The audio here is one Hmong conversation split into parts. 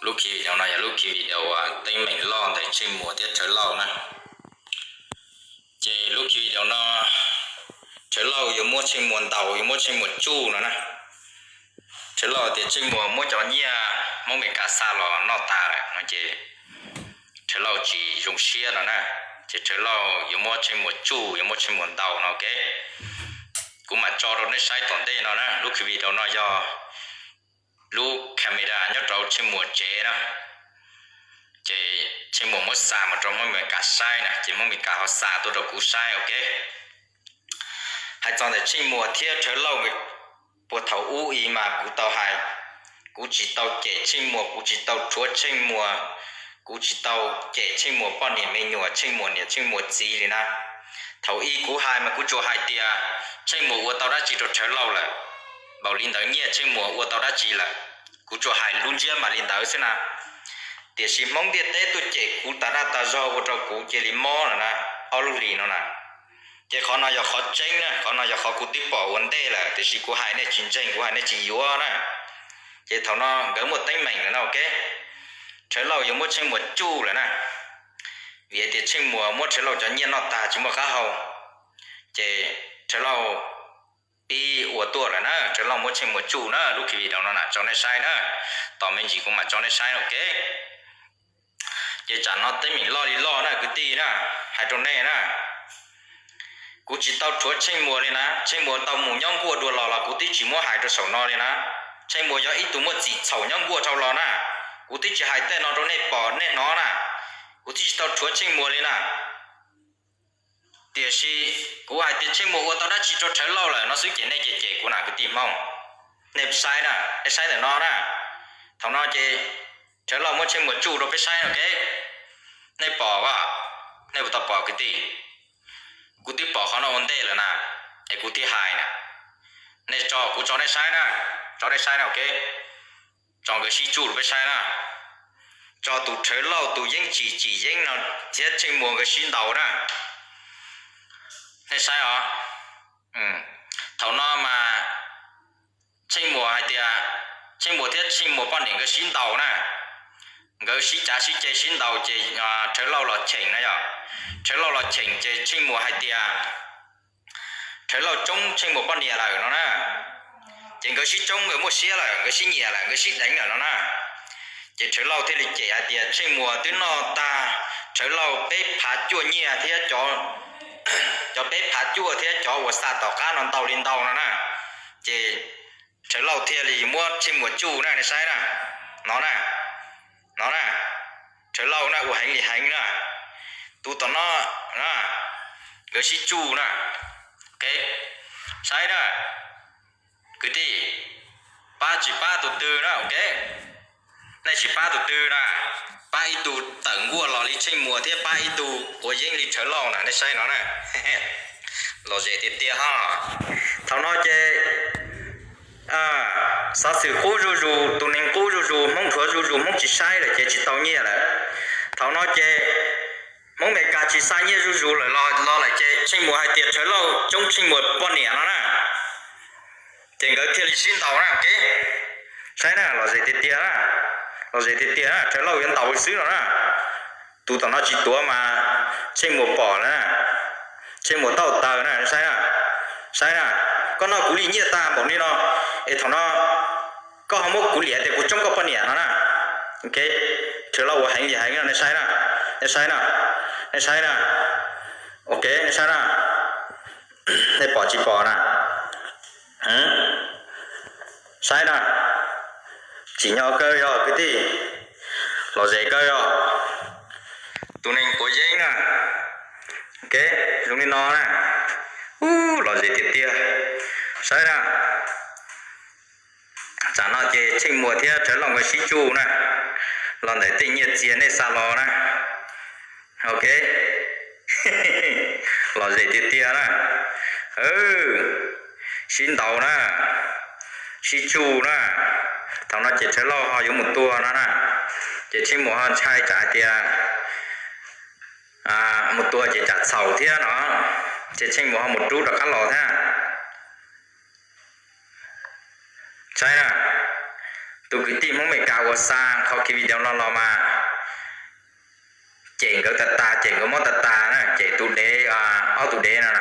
Lub ki video no yog lub ki video uas teeb meem loj ntawm Tsheej Muas thiab Rhawv Lauj na. Ces lub ki video no Rhawv Lauj yuav muab Tsheej Muas ntaus, yuav muab Tsheej Muas tsuj no na. Rhawv Lauj tias Tsheej Muas muab cov nyiaj Hmoob Amelikas xa los noj tas lawm no ces Rhawv Lauj tsis zoo siab no na. Ces Rhawv Lauj yuav muab Tsheej Muas tsuj, yuav muab Tsheej Muas ntaus no, ok. Kuv mam tso rau nej saib tom ntej no na. Lub ki video no yog lub camera nyob rau Tsheej Muas tsev na. Ces Tsheej Muas muab xa mus rau Hmoob Amelikas saib na, ces Hmoob Amelikas ho xa tuaj rau kuv saib, ok. Hais txog ntawm Tsheej Muas thiab Rhawv Lauj, puag thaum ub i mas kuv tau hais, kuv tsis tau cem Tsheej Muas, kuv tsis tau rhuav Tsheej Muas, kuv tsis tau cem Tsheej Muas poj niam me nyuam, Tsheej Muas niam Tsheej Muas txiv li na. Thaum i kuv hais mas kuv tsuas hais tias Tsheej Muas ua tau dab tsi rau Rhawv Lauj lawm, npaum li ntawd nyiaj Tsheej Muas ua tau dab tsi lawm, kuv tsuas hais lub ntsiab mas li ntawd xwb na. Tiam sis Hmoob ntiaj teb tuaj cem kuv tas dag tas zog ua rau kuv cia li mob lawm na, ob lub hlis no na. Ces qhov no yog qhov tseeb na, qhov no yog qhov kuv twb pom ua ntej lawm, tiam sis kuv hais nej tsis ntseeg, kuv hais nej tsis yuav na. Ces thaum no nkawd muaj teeb meem lawm na, ok. Rhawv Lauj yuav muab Tsheej Muas tsuj lawm na, vim hais tias Tsheej Muas muab Rhawv Lauj cov nyiaj noj tag tsis muaj qab hau. Ces Rhawv Lauj pib ua tuaj lawm na, Rhawv Lauj muab Tsheej Muas tsuj na, lub ki video no na tso nej saib na, tos me ntsis kuv mam tso nej saib, ok. Ces tsam no teeb meem loj li loj na kwv tij na, hais rau nej na. Kuv tsis tau rhuav Tsheej Muas li na, Tsheej Muas tau mus nyob nkuaj dua los los kuv twb tsis muab hais rau saum no li na. Tsheej Muas yog ib tug muaj txim txhaum nyob nkuaj dhau los na, kuv twb tsis hais tej no rau nej pom nej hnov na, kuv twb tsis tau rhuav Tsheej Muas li na. Tiam sis kuv hais tias Tsheej Muas ua tau dab tsi rau Rhawv Lauj lawm no xwb ces nej cem cem kuv na kwv tij Hmoob. Nej saib na, nej saib ntawm no na. Thaum no ces Rhawv Lauj muab Tsheej Muas tsuj rau peb saib, ok. Nej pom, nej puas tau pom kwv tij? Kuv twb pom qhov no ua ntej lawm na, es kuv thiaj hais na. Nej tso, kuv tso nej saib na, tso nej saib na, ok. Tso nkawd sib tsuj rau peb saib na. Tso tus Rhawv Lauj tus Yeeb Tsim Tsim Yeeb no thiab Tsheej Muas nkawd sib ntaus na. Nej saib os. Thaum no mas Tsheej Muas hais tias, Tsheej Muas thiab Tsheej Muas poj niam nkawd sib ntaus na. Nkawd sib cav sib ceg sib ntaus ces Rhawv Lauj los cheem na yom. Rhawv Lauj los cheem ces Tsheej Muas hais tias Rhawv Lauj tsoob Tsheej Muas poj niam lawm no na. Ces nkawd sib tsoob, nkawd muaj siab lawm, nkawd sib nyiam lawm, nkawd sib deev lawm no na. Ces Rhawv Lauj thiaj li cem hais tias Tsheej Muas twb noj tag Rhawv Lauj peb phav cuaj nyiaj thiab cov, cov peb phav cuaj thiab cov uas xa tom qab no ntau li ntau no na. Ces Rhawv Lauj thiaj li muab Tsheej Muas tsuj na, nej saib na. No na, no na, Rhawv Lauj na ua heev li heev na. Tus tom no na, nkawd sib tsuj na. Ok, saib na kwv tij, pab tsis pab tus twg na, ok. Nej tsis pab tus twg na, pab ib tug tawm nkuaj los li Tsheej Muas thiab pab ib tug quav yeeb li Rhawv Lauj na, nej saib no na. Lom zem tiag tiag ho. Thaum no ces xov xwm qub zuj zus, tus neeg qub zuj zus, Hmoob rhuav zuj zus, Hmoob tsis saib lawm ces tsis tau nyiaj lawm. Thaum no ces Hmoob Amelikas tsis xa nyiaj zuj zus lawm los lawm ces Tsheej Muas hais tias Rhawv Lauj tsoob Tsheej Muas poj niam no na. Ces nkawd thiaj li sib ntaus na, ok. Saib na, lom zem tiag tiag, lom zem tiag tiag, Rhawv Lauj yuav ntaus xwb no na. Tus tom no tsis tuav mas Tsheej Muas pom na, Tsheej Muas taub taws na, saib na, saib na, koj noj kuv li nyiaj tag npaum li no, es thaum no koj ho muab kuv liam tias kuv tsoob koj poj niam no na. Ok, Rhawv Lauj ua heev li heev no, nej saib na, nej saib na, nej saib na, ok, nej saib na, nej pom tsis pom na, saib na, tsim nyog kawg yog kwv tij, lom zem kawg yog tus neeg quav yeeb na, ok, zoo li no na, ub, lom zem tiag tiag, saib na. Tsam no ces Tsheej Muas thiab Rhawv Lauj nkawd sib tsuj na, los ntawm tej nyiaj txiag nej xa los na, ok, lom zem tiag tiag na, sib ntaus na, sib tsuj na. Thaum no ces Rhawv Lauj ho yuav mus tua no na, ces Tsheej Muas ho ntshai tsam hais tias mus tua ces tsam txhaum thiab no, ces Tsheej Muas ho mus rub rov qab los thiab. Saib na, Tus kwv tij Hmoob Meskas uas xa qhov kiv video no los mas cem nkawd tag tag, cem nkawd mob tag tag na, cem tus dev, ob tus dev no,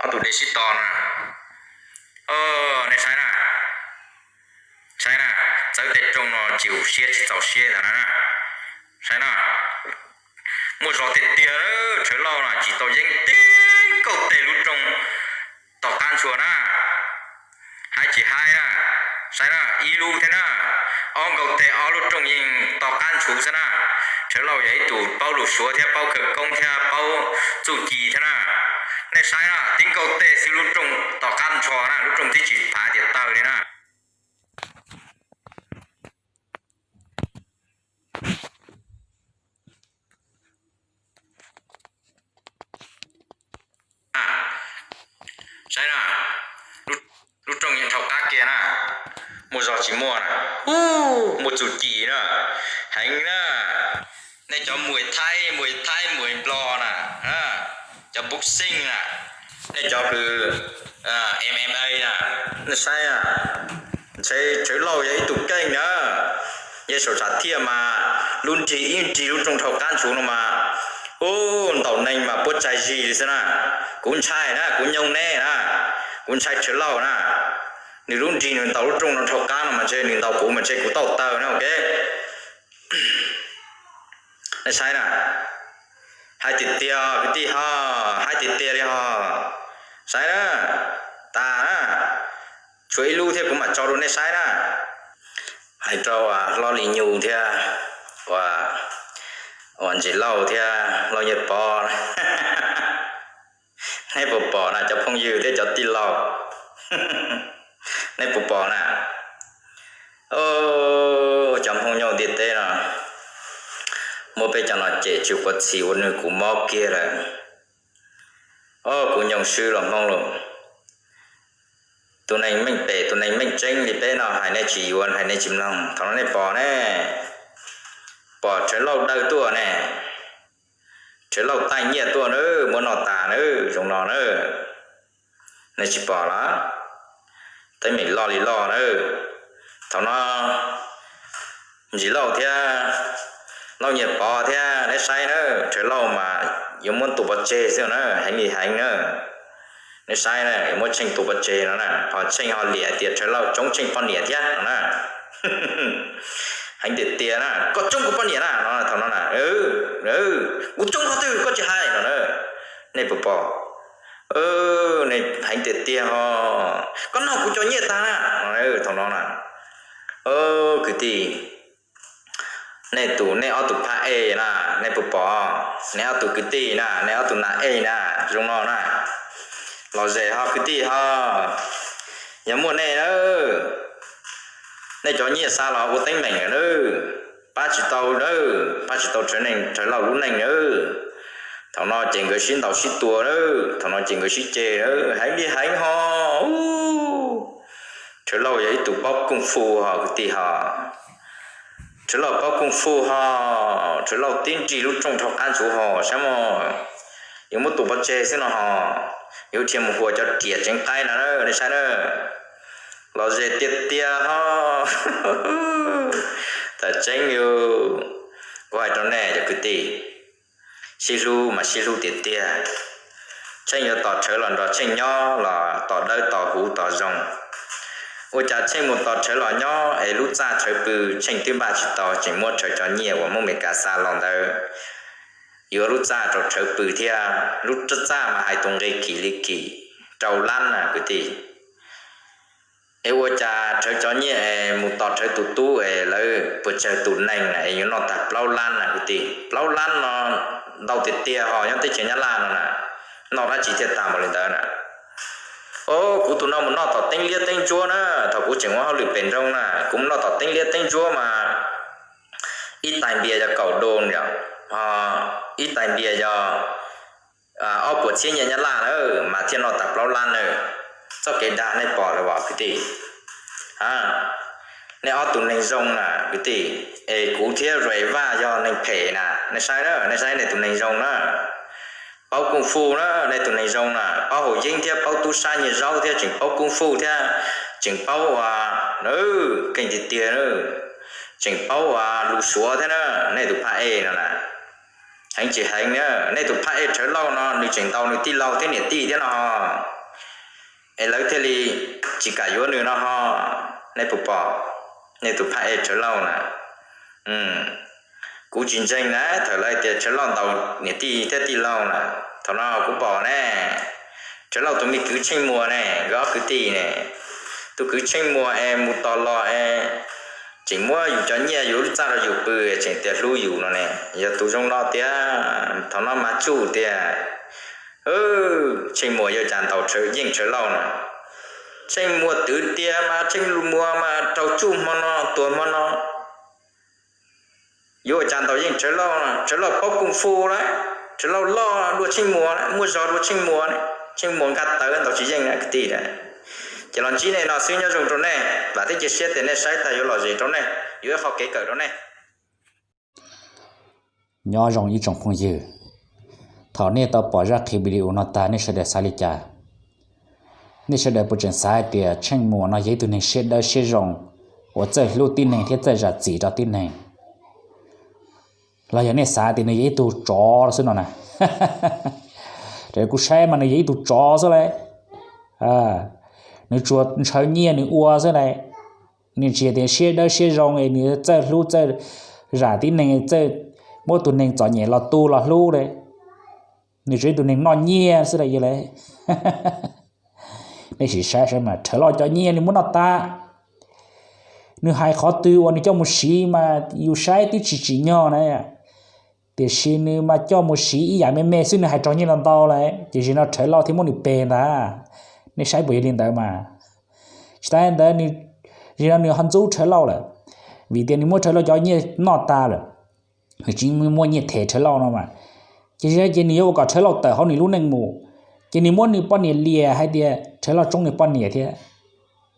ob tus dev sib tos na. Nej saib na, saib na, txawb tej rooj no tsis hum siab tsis txaus siab ntag na. Saib na, muaj zog tiag tiag, Rhawv Lauj na tsis tau yeej tib nkaus tej lub rooj tom qab ntshua na. Hais tsis hais na, saib na, ib lub thiab na, ob nkaus tej ob lub rooj yeej tom qab ntshua xwb na. Rhawv Lauj yog ib tug paub lus Suav thiab paub khawv koob thiab paub txuj ci thiab na. Nej saib na, tib nkaus tej xwb lub rooj tom qab ntshua na, lub rooj twb tsis phav tias taw li na. Saib na, lub rooj yeej dhau qab kiag na, muaj zog tsis muaj na, muaj txuj ci na, heev na. Nej cov Muay Thai, Muay Thai, Muay Nplog na, cov boxing na, nej cov kws MMA na, nej saib, ntshe Rhawv Lauj yog ib tug keej na. Yog saum sam thiaj mas lub nrig ib nrig lub rooj dhau qab ntshua no mas, ub, ntaus neeg mas puab tsaig zig li xwb na. Kuv ntshai na, kuv nyoog neb na, kuv ntshai Rhawv Lauj na. Nws lub nrig nws ntaus lub rooj no dhau qab no mas ntshe nws ntaus kuv mas ntshe kuv tau taw na, ok. Nej saib na, hais tiag tiag kwv tij ho, hais tiag tiag li ho. Saib na, tas na, tshuav ib lub thiab kuv mam tso rau nej saib na. Hais rau Hlob Lis Nyug thiab, ua, ua Ntsis Lauj thiab Lauj Nyiaj Pov, neb puas pom na cov phooj ywg thiab cov tij laug? Neb puas pom na? Cov Hmoob nyob ntiaj teb no, muab peb cov no cem tsis quav txhis ua nws kuv mob kiag lawm. Kuv nyoog swb los Hmoob lauj. Tus neeg meej pem tus neeg meej tseeb li peb no hais nej tsis yuav hais nej tsis mloog. Thaum no nej pom ne, pom Rhawv Lauj dawj tuaj ne, Rhawv Lauj taij nyiaj tuaj na, muab noj tas na, zoo no na. Nej tsis pom los? Teeb meem loj li loj na. Thaum no Ntsis Lauj thiab Lauj Nyiaj Pov thiab neb saib na, Rhawv Lauj mas yuav muab tua pov tseg xwb na, heev li heev na. Neb saib na, yuav muab Tsheej tua pov tseg no na, ho Tsheej ho liam tias Rhawv Lauj tsoob Tsheej poj niam thiab no na. Heev tiag tiag na, koj tsoob kuv poj niam na no, thaum no na, kuv tsoob qhov twg koj tsis hais no na. Nej puas pom? Nej heev tiag tiag ho, koj noj kuv cov nyiaj tag na no, thaum no na. Kwv tij, nej tus, nej ob tug phab ej na, nej puas pom? Nej ob tug kwv tij na, nej ob tug nas ej na, zoo no na. Los zem ho kwv tij ho, yog muaj nej na, nej cov nyiaj xa los ua teeb meem lawm na, pab tsis tau na, pab tsis tau Rhawv Lauj lub neej na. Thaum no ces nkawd sib ntaus sib tua na, thaum no ces nkawd sib ceg na, heev li heev ho. Rhawv Lauj yog ib tug paub kooj fu ho kwv tij ho. Rhawv Lauj paub kooj fu ho, Rhawv Lauj tib nrig lub rooj dhau qab ntsuav ho, saib mog, yuav muab tua pov tseg xwb no ho, yuav dhia mus huas cov riam tseev qaib no na, nej saib na. Los zem tiag tiag ho. Tam tseeb yus, kuv hais rau nej cov kwv tij, sib hlub mas sib hlub tiag tiag. Tsheej yuav tos Rhawv los nrog Tsheej nyob los tos dawb tos huv tos zoo. Ua cas Tsheej mus tos Rhawv los nyob es lub txaj Rhawv pw Tsheej twb npaj tsis tau, tseem muab Rhawv cov nyiaj uas Hmoob Meskas xa los ntawd yuav lub txaj rau Rhawv pw thiab. Lub txaj mas hais tus nqi kim li kim, rau lab na kwv tij. Es ua cas Rhawv cov nyiaj es mus tos Rhawv tus tub es lawv puas tsawg tus neeg na es yuav noj tag plaub lab na kwv tij? Plaub lab no ntau tiag tiag ho nyob teb chaws Nyab Laj no na, noj dab tsi thiaj tag npaum li ntawd na? O, kuv tus no mus noj tom teeb liab teeb ntsuab na, thaum kuv tseem ua hauj lwm pem nroog na, kuv mus noj tom teeb liab teeb ntsuab mas ib tais npias yog kaum do yom, ib tais npias yog ob puas txhiab nyiaj Nyab Laj na, mas thiaj noj tag plaub lab na. Txoj kev dag nej pom lawm os kwv tij. Nej ob tug neeg zoo na kwv tij, es kuv thiab Ray Vaj yog neeg phem na, nej saib na, nej saib nej tus neeg zoo na. Paub kooj fu na, nej tus neeg zoo na, paub haus yeeb thiab paub tub sab nyiaj zaub thiab tseem paub kooj fu thiab tseem paub ua Keej tiag tiag, tseem paub lus Suav thiab na, nej tus phaj ej no na. Heev tsis heev na, nej tus phaj ej Rhawv Lauj no nws tseem ntaus nws tij laug thiab niam tij thiab no, es lawv thiaj li tsis kam yuav nws no ho. Nej puas pom, nej tus phaj ej Rhawv Lauj na. Kuv tsis ntseeg na, thaum lawv tias Rhawv Lauj ntaus niam tij thiab tij laug na, thaum no kuv pom ne, Rhawv Lauj tus me kwv Tsheej Muas ne, nkawd ob kwv tij ne, tus kwv Tsheej Muas es mus tos los es tseem muab yus cov nyiaj yus lub txaj rau yus pw, tseem tias hlub yus no ne, yog tus zoo no tiag. Thaum no mas tsuj tias Tsheej Muas yuav cas ntaus Yeej Rhawv Lauj no. Tsheej Muas twv tiag mas Tsheej Muas mas raug tsuj hmo no tuag hmo no. Yuav ua cas ntaus Yeej Rhawv Lauj, Rhawv Lauj paub kung fu lawm, Rhawv Lauj loj dua Tsheej Muas, muaj zog dua Tsheej Muas, Tsheej Muas nkag tawv ntaus tsis yeej kwv tij. Ces los ntsib nej no xwb, nyob zoo rau nej, vam thiab cia siab tias nej saib tag yuav lom zem rau nej, yuav ib qho kev kawm rau nej. Nyob zoo ib tsoom phooj ywg, thaum nej tau pom zaj qhia video no tag nej sawv daws xav li cas? Nej sawv daws puas tseem xav hais tias Tsheej Muas no yog ib tug neeg siab dawb siab zoo uas txawj hlub tib neeg thiab txawj zam txim rau tib neeg, los yog nej xav tias nws yog ib tug tsov xwb no na? Kuv saib mas nws yog ib tug tsov xwb lauj. Nws tsuas ntshaw nyiaj nws ua xwb lauj. Nws tsis tias siab dawb siab zoo es nws txawj hlub txawj zam tib neeg, txawj muab tus neeg txom nyem los tu los hlub li. Nws tsuas ib tug neeg noj nyiaj xwb lauj. Nej sim saib saib mas Rhawv Lauj cov nyiaj nws muab noj tas. Nws hais qhov twg uas nws coj mus siv mas yus saib twb tsis tsim nyog na. Tiam sis nws mas coj mus siv ib yam me me xwb nws hais raug nyiaj ntau ntau lawm, ces zaum no Rhawv Lauj thiaj muab nws peg ntag. Nej saib puas yog li ntawd mas? Tsis tas li ntawd, zaum no nws ho ntxub Rhawv Lauj lawm, vim tias nws muab Rhawv Lauj cov nyiaj noj tas lawm, nws tsis muaj nyiaj them Rhawv Lauj no mas. Ces zaum no ces nws yuav ua kom Rhawv Lauj tawm hauv nws lub neej mus, ces nws muab nws poj niam liam hais tias Rhawv Lauj tsoob nws poj niam thiab.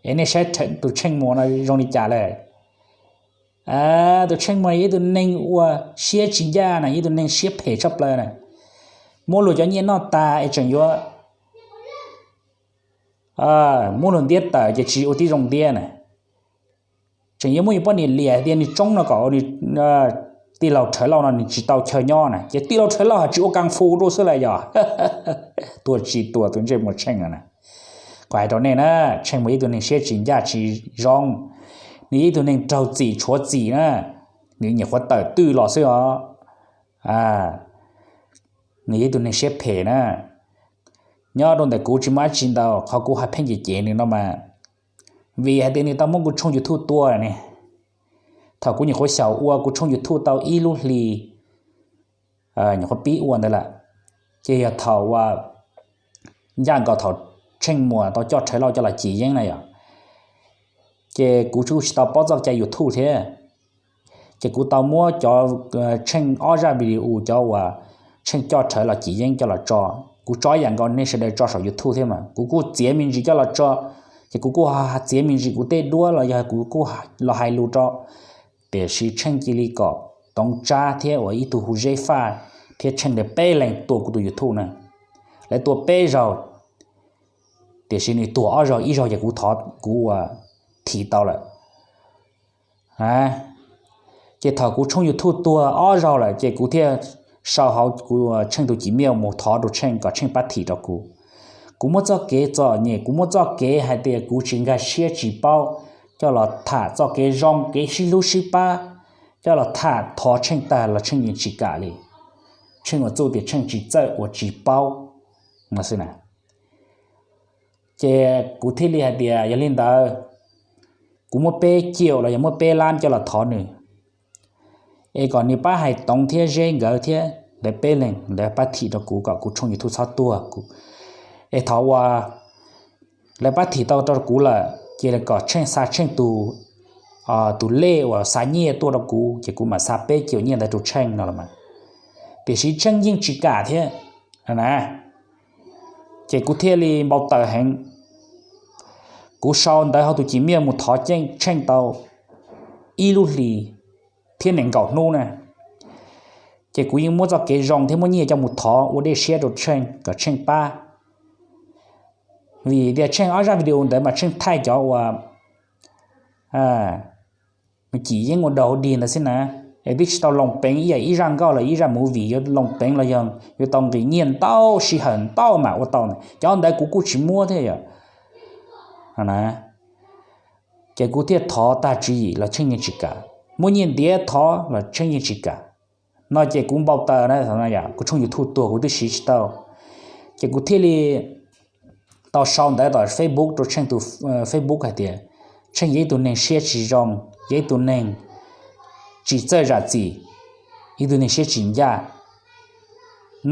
Es nej saib tus Tsheej Muas no zoo li cas lawm? Tus Tsheej Muas yog ib tug neeg uas siab tsis ncaj na, yog ib tug neeg siab phem tshaj plaws na. Muab luag cov nyiaj noj tas es tseem yuav muab luag ntiab tawm ces tsis ua tib zoo ntiab na. Tseem yuav muab yus poj niam liam tias nws tsoob no kom tij laug Rhawv Lauj no nws tsis tau chaw nyob na, ces tij laug Rhawv Lauj ho tsis ua kung fu rau xwb lauj yog. Tuag tsis tuag tus ntsej muag Tsheej no na. Kuv hais rau nej na, Tsheej Muas ib tug neeg siab tsis ncaj tsis zoo, nws yog ib tug neeg raug txim tshuav txim na, nws nyuam qhuav tawm twj los xwb os. Nws yog ib tug neeg siab phem na. Nyob rau ntawm kuv tsis muaj dab tsi ntau, qhov kuv hais pheej cem cem nws no mas, vim hais tias nws tau muab kuv tshooj YouTube tua ne. Thaum kuv nyuam qhuav xyaum ua kuv tshooj YouTube tau ib lub hli, nyuam qhuav pib ua ntawd lawm, ces yog thaum uas ncaj nkaus thaum Tsheej Muas tau coj Rhawv Lauj coj los cim yeeb na yog, ces kuv kuj tsis tau paub txoj cai YouTube thiab. Ces kuv tau muab cov Tsheej ob zaj video cov uas Tsheej coj Rhawv los cim yeeb coj los tso. Kuv tso ib yam nkaus nej sawv daws tso saum YouTube thiab mas kuv kuj txiav me ntsis coj los tso. Ces kuv kuj txiav me ntsis kuv tej duab los yog kuv kuj los hais lus rau. Tiam sis Tsheej cia li kom Toov Tsab thiab uas ib tug hu Zeb Faj thiab Tsheej lawv peb leeg tua kuv tus YouTube na. Lawv tua peb zaug, tiam sis nws tuag ob zaug, ib zaug ces kuv thov kuv ua thim tau lawm. Ces thaum kuv tshooj YouTube tuag ob zaug lawm ces kuv thiaj sau hauv kuv Tsheej tus Gmail mus thov rau Tsheej kom Tsheej pab thim rau kuv. Kuv muab txoj kev txom nyem, kuv muab txoj kev hais tias kuv tsis nkag siab tsis paub coj los tham txoj kev zoo kev sib hlub sib pab, coj los tham thov Tsheej tag los Tsheej yeej tsis kam li. Tsheej ua txuj tias Tsheej tsis txawj uas tsis paub no xwb na. Ces kuv thiaj li hais tias yog li ntawd, kuv muab peb ciam los yog muab peb lab coj los thov nws, es kom nws pab hais Toov thiab Zeb nkawd thiab lawv peb leeg ntawd pab thim rau kuv kom kuv tshooj YouTube txhob tuag. Es thaum uas lawv pab thim tau rau kuv lawm ces kom Tsheej xa Tsheej tus, tus lej uas xa nyiaj tuaj rau kuv ces kuv mam xa peb ciam nyiaj ntawd rau Tsheej no los mas. Tiam sis Tsheej yeej tsis kam thiab na. Ces kuv thiaj li npau taws heev. Kuv sau ntawv hauv tus Gmail mus thov Tsheej tau ib lub hlis thiab nees nkaum hnub na. Ces kuv yeej muab txoj kev zoo thiab muab nyiaj coj mus thov ua dej siab rau Tsheej kom Tsheej pab. Vim tias Tsheej ob zaj video ntawd mas Tsheej thaij cov uas Nws cim yeeb ua dog dig ntawd xwb na. Es twb tsis tau loo peev ib yam ib zaj nkauj los ib zaj movie yuav loo peev los yog yuav tau nqis nyiaj ntau sij hawm ntau mam ua tau. Cov ntawd kuv kuj tsis muab thiab yom. Ces kuv thiaj thov tag tswv yim los Tsheej yeej tsis kam, muab nyiaj ntiav thov los Tsheej yeej tsis kam. No ces kuv npau taws na, kuv tshooj YouTube tuag kuv twb siv tsis tau. Ces kuv thiaj li tau sau ntawv tom Facebook rau Tsheej tus Facebook hais tias Tsheej yog ib tug neeg siab tsis zoo, yog ib tug neeg tsis txawj zam txim, ib tug neeg siab tsis ncaj.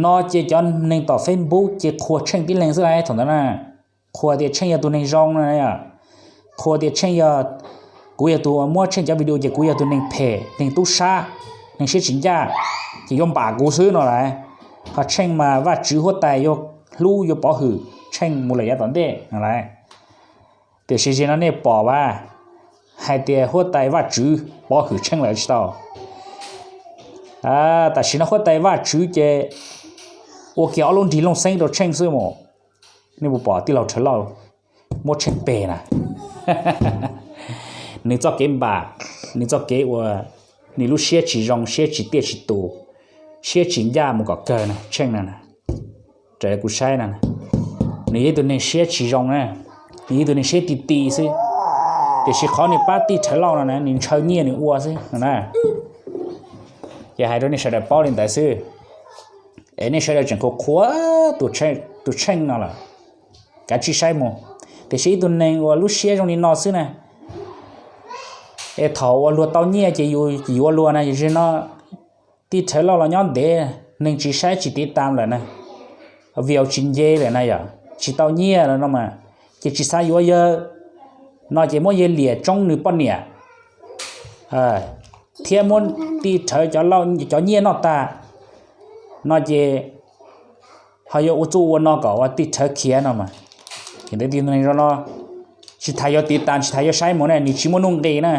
No ces cov neeg tom Facebook ces qhuas Tsheej tib leeg xwb lauj thaum ntawd na. Qhuas tias Tsheej yog tus neeg zoo no, qhuas tias Tsheej yog, kuv yog tus muab Tsheej cov video ces kuv yog tus neeg phem, neeg tub sab, neeg siab tsis ncaj, ces yuav npam kuv xwb no lauj. Ho Tsheej mas Vajtswv huab tais yuav hlub yuav pov hwm Tsheej mus lawm yav tom ntej no lauj. Tiam sis zaum no nej pom as, hais tias huab tais Vajtswv pov hwm Tsheej lawm tsis tau. Tam sim no huab tais Vajtswv ces ua kiag ob lub nrig looj xeeb rau Tsheej xwb mas. Nej puas pom tij laug Rhawv Lauj muab Tsheej peg na? Nws txoj kev npam, nws txoj kev ua, nws lub siab tsis zoo, siab tsis tiaj tsis tus, siab tsis ncaj mus kom kawg na Tsheej no. Raws li kuv saib no, nws yog ib tug neeg siab tsis zoo na, nws yog ib tug neeg siab ti ti xwb. Tiam sis qhov nws pab tij Rhawv Lauj no na, nws ntshaw nyiaj nws ua xwb no na. Ces hais rau nej sawv daws paub li ntawd xwb. Es nej sawv daws tseem qhuas qhuas tus Tsheej no lawm, kav tsij saib mus. Tiam sis ib tug neeg uas lub siab zoo li no xwb na, es thaum uas luag tau nyiaj ces yus yuav luag na, yog li no tij Rhawv Lauj los nyob ntev, neeg tsis saib tsis tiv tam lawm na, view tsis nce lawm na yom, tsis tau nyiaj lawm no mas, ces tsis xav yuav yawg no ces muab yawg liam tsoob nws poj niam thiab muab tij Rhawv cov nyiaj noj tag no ces ho yuav ua txuj ua no kom ua tij Rhawv khiav no mas. Ces ntawd tij neeg zoo no, tsis tas yuav tiv tas tsis tas yuav saib mus ne, nws tsis muaj nuj nqis na.